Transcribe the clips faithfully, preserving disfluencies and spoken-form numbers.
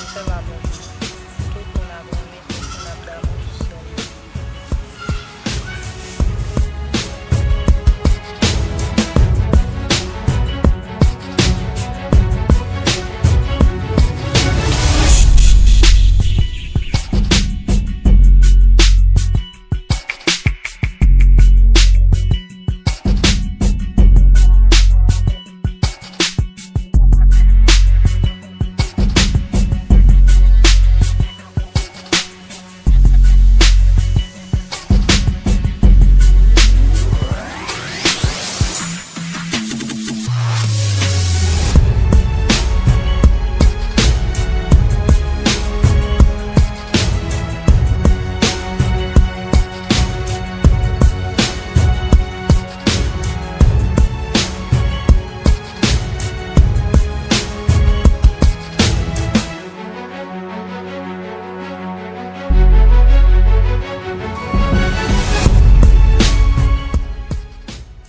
Sèl ap renmen. Tout moun ap renmen, tout moun ap damou sèl.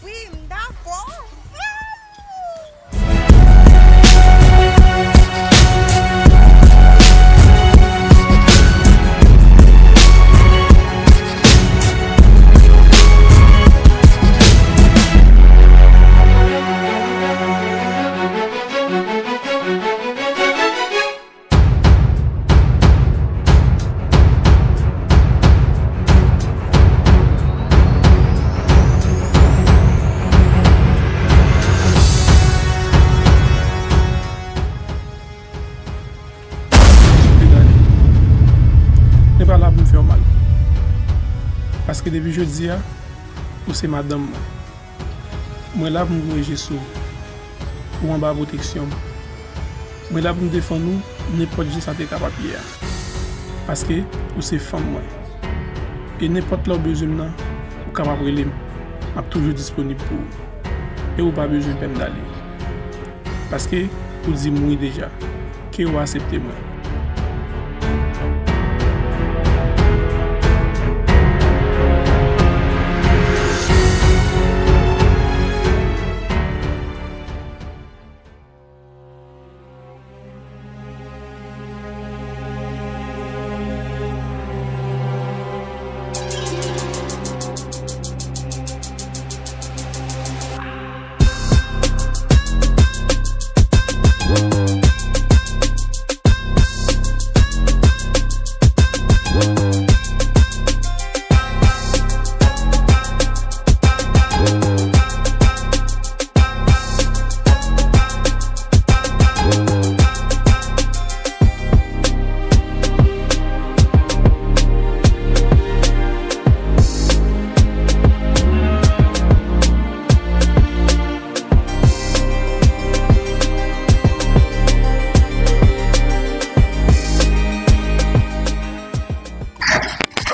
Wi, m dakò. Mwen pa la pou m fè w mal. Paske depi jodi a, ou se madanm mwen. Mwen la pou m kouvri je sou ou. Ou anba pwoteksyon m. Mwen la pou m defann ou nenpòt jan sa te kapab ye a. Paske ou se fanm mwen. E nenpòt lè w bezwen m nan, ou kapab rele m. M ap toujou disponib pou ou. E ou pa bezwen pè m dale. Paske ou di m wi deja. Ke ou aksepte mwen.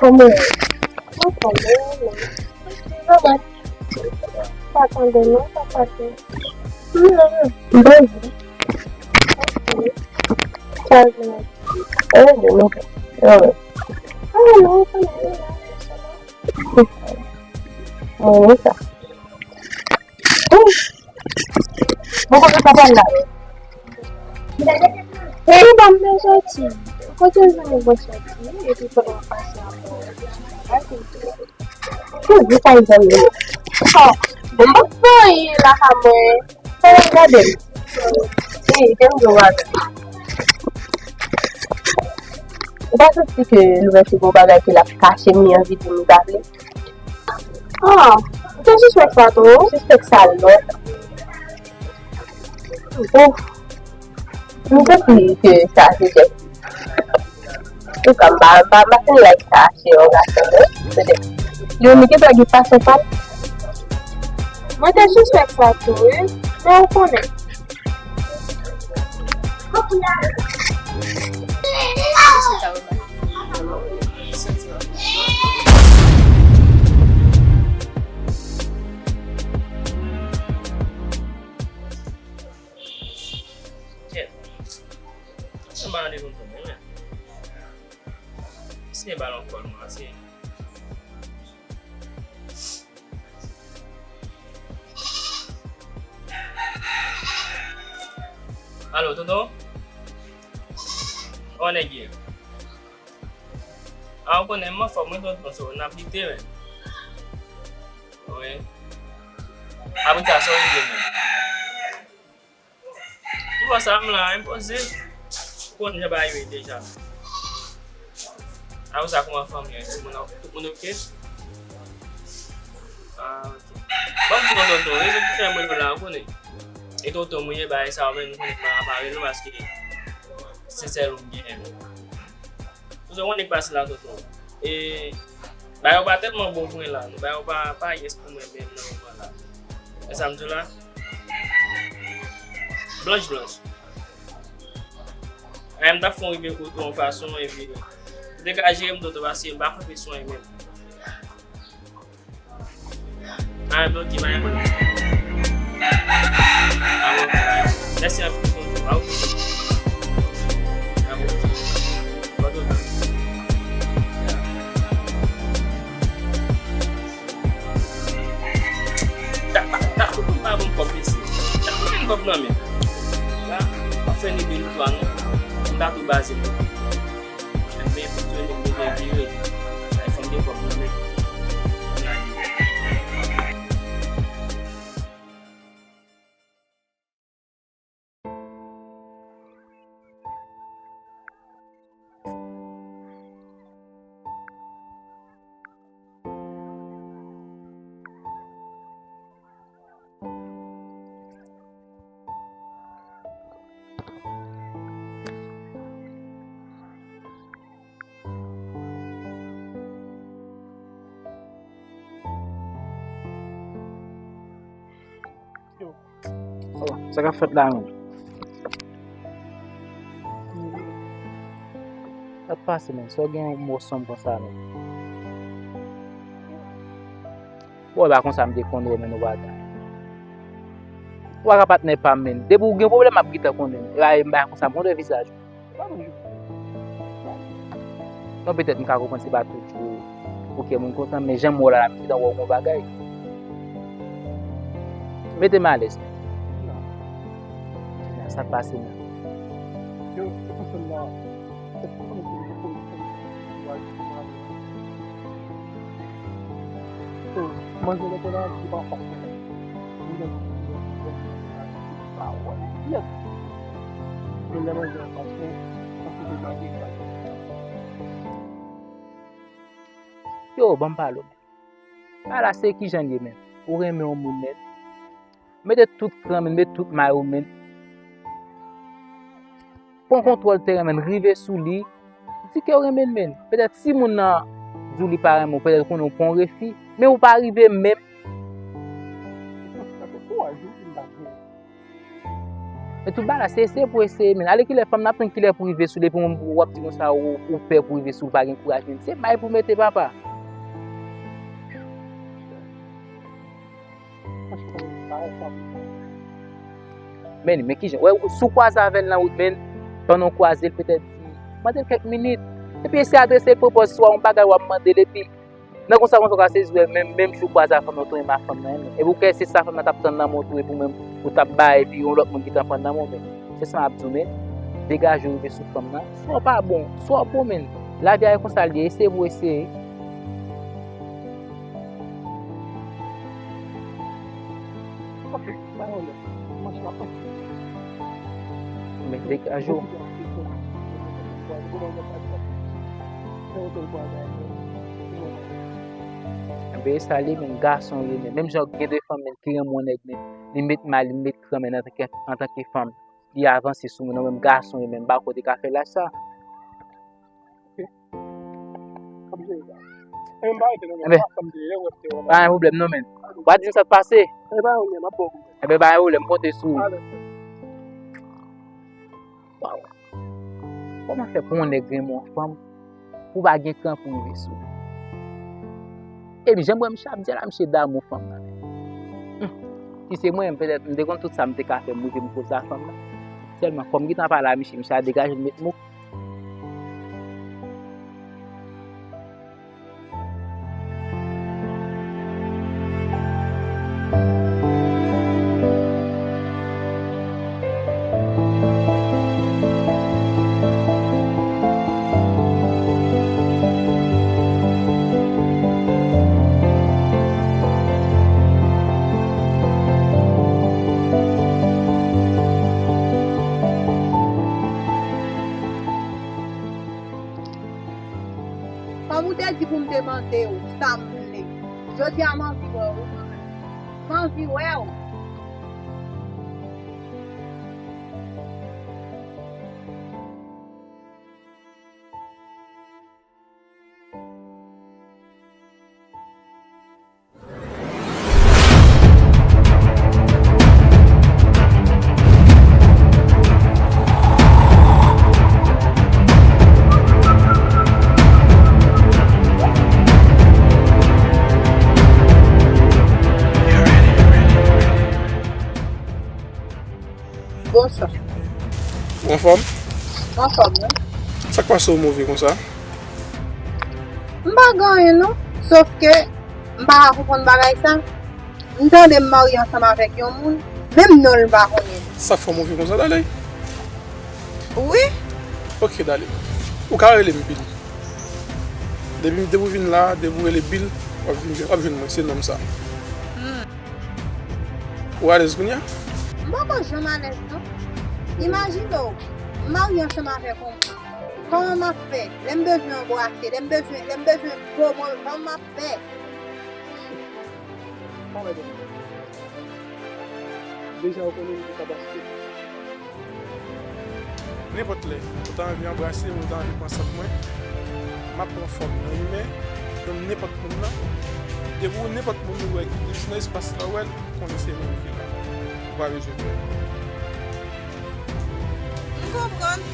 Kòman w ye? Anfòm, wi, mwen. Nòmal. Pa tande non, pa pase. Non, m pa di. Ok. Sa vle di. Eh, de nou. Ah, non, sa nan, non, non, sa nan. Mwen, mwen, sa. Ouh. Bon, kote sa pral la? Epi ban m bezwen sòti. Kote w jwenn yon bon sòti? Epi fòk mwen pase ankò. Toujou sa l zanmi. Oh, bon, m pa fè anyen la ka mwen. Fò w gade m. Wi, te m jwe w avè m. Ou pa santi ke Louvèti gon bagay ke l ap kache m, li anvi di m li pa vle? Ah, ou te sispèk sa tou? Sispèk sa lòt. Ouf. M santi ke sa se jès. Antouka, m pa, m pa, m pa fin like sa, se yon gason, wi. Petèt. Li menm li gen dwa gen fason pa l. Mwen te sispèk sa tou, wi. Men ou konnen. Kèt. Sa pa rele konn konn, men. Se balon kòl mwen, se. Alo, tonton? Kòman nèg ye? A, ou konnen m anfòm, wi, tonton, so, n ap lite, men. Wi. Apre sa, sa w regle, men? Ki bò sa m la, enpoze. Ou konn jan bagay yo ye deja. Apre sa, kòman fanmi an? Tout moun, tout moun oke? Ah, oke. Bon, m di nou, tonton, rezon ki fè mwen la, ou konnen. E tonton mwen ye, bagay sa yo, men nou konnen pa, pa rele nou paske se sèl ou m genyen. Sou sa, ou konnen k pase la, tonton. E, bagay yo pa tèlman bon pou mwen la, non. Bagay yo pa, pa yes pou mwen menm nan moman la. E sa m di w la? Blanch, blanch. Ay, m t ap fè yon rive kote yon fason, epi, ou te ka jere m, tonton, paske m pa kanpe sou anyen menm. Ah, ok, pa gen pwoblèm. Ah, ok, ah, ok. Mèsi anpil, tonton. Ah, ok. Ah, ok. Bon, tonton. Ta, ta, ta, tonton pa ban m kòb, mesye. Ta, tonton kòb nan men. La, w ap fè ni de nou twa, non? M ta tou baze, non? Enben, fonksyone, m bezwen vire. Ay, fò m gen kòb nan men. Yo. Oh, sa k ap fèt la menm? Sa k pase menm? Sa w gen yon mo sonm konsa menm? Bon, e pa konsa m te konn wè w, men nou pa gen. Ou pa ka patnè pa m, men. Depi w gen pwoblèm, m ap gentan konnen. E pa, e m pa konsa, m konn wè vizaj ou. Non, petèt m ka konprann se pa toujou pou kè moun kontan, men jan m wè w la, la, m gentan wè w gon bagay. Mete m alèz. Sa k pase menm? Yo, se konsa m la. Manje lè kola ki pa fòk. Yo, ban m pale w. Ala se kijan l ye menm. Ou renmen yon moun nèt. Mete tout kran, men, mete tout may ou, men. Pran kontwòl teren, men, rive sou li. Di ke w renmen l, men. Petèt si moun nan di w li pa renmen w, petèt konnen w pran yon refi, men ou pa rive menm. Men tout bagay la, se eseye pou eseye, men. Ale kilè fanm nan ap tann kilè pou rive sou li, epi w, w ap di konsa, ou, ou pè pou rive sou li, pa gen kouraj, men. Se may pou mete, papa. Men, men kijan? Wè, si w kwaze avè l nan wout, men, pandan w kwaze l, petèt di, mande l kèk minit. Epi eseye adrese l pwopòz, swa yon bagay w ap mande l, epi nan konsa, konsa, w ka sezi, wè, menm, menm jou w kwaze ak fanm nan, ou tou renmen ak fanm nan, men. Epi w kwè se sa fanm nan t ap tann nan men w tou, epi w menm, ou t ap bay, epi yon lòt moun ki t ap pran nan men w, men. Se sa m ap di w, men. Degaje w rive sou fanm nan. Swa w pa bon, swa w bon, men. Lavi a e konsa l ye, eseye pou eseye. Ok, bay yon lè. Manch la pran. Men degaje w. Enben, e sa li menm, gason li menm. Menm jan gen de fanm menm ki renmen yon nèg menm, li met may, li met kran menm antanke, antanke fanm. Li avanse sou moun nan, menm gason li menm, m pa kwè w te ka fè laj sa. Enben, pa gen pwoblèm non, men. W a di m sa k pase. Enben, pa gen pwoblèm, m konte sou ou. Waw. Kòman fè pou yon nèg renmen yon fanm, pou w pa gen kran pou rive sou li? Epi jan m wè misye ap di a la, misye damou fanm nan. Hum. Si se mwen, petèt, m te konn tout sa m te ka fè, m rive m koze a fanm nan. Sèlman, kòm m gentan pale a misye, misye a degaje l met mouk. Kòm ou te di pou m te mande w sa m vle, jodi a m anvi wè w wi mwen menm. M anvi wè w. Bonswa. Ou anfòm? M anfòm wi. Sa k pase w move konsa? M pa gen anyen non, sòf ke m pa ka konprann bagay sa. M tande m marye ansanm avèk yon moun, menm non l m pa konnen. Sa fè w move konsa, Daley? Wi. Ok, Daley. Ou ka rele m Bill. Depi, depi w vin la, depi w rele Bill, w ap vin, w ap jwenn mwen, se non m sa. Hmm. Ou alèz kounye a? M poko janm alèz non. Imajine w, m marye ansanm avèk yon moun. Kòman m ap fè? Lè m bezwen anbrase, lè m bezwen, lè m bezwen gwo mwen, kòman m ap fè? Kòman w ap fè? Deja ou konnen m gen kapasite. Nenpòt lè, ou ta anvi anbrase m, ou ta anvi pran sant mwen, m ap pran fòm yon imen, yon nenpòt moun nan. Depi w nenpòt moun ou wè ki jis nan espas la, ou wè l, konnen se mwen ki la. Ou pa bezwen pè. M konprann.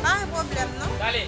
Pa gen pwoblèm non. Dale.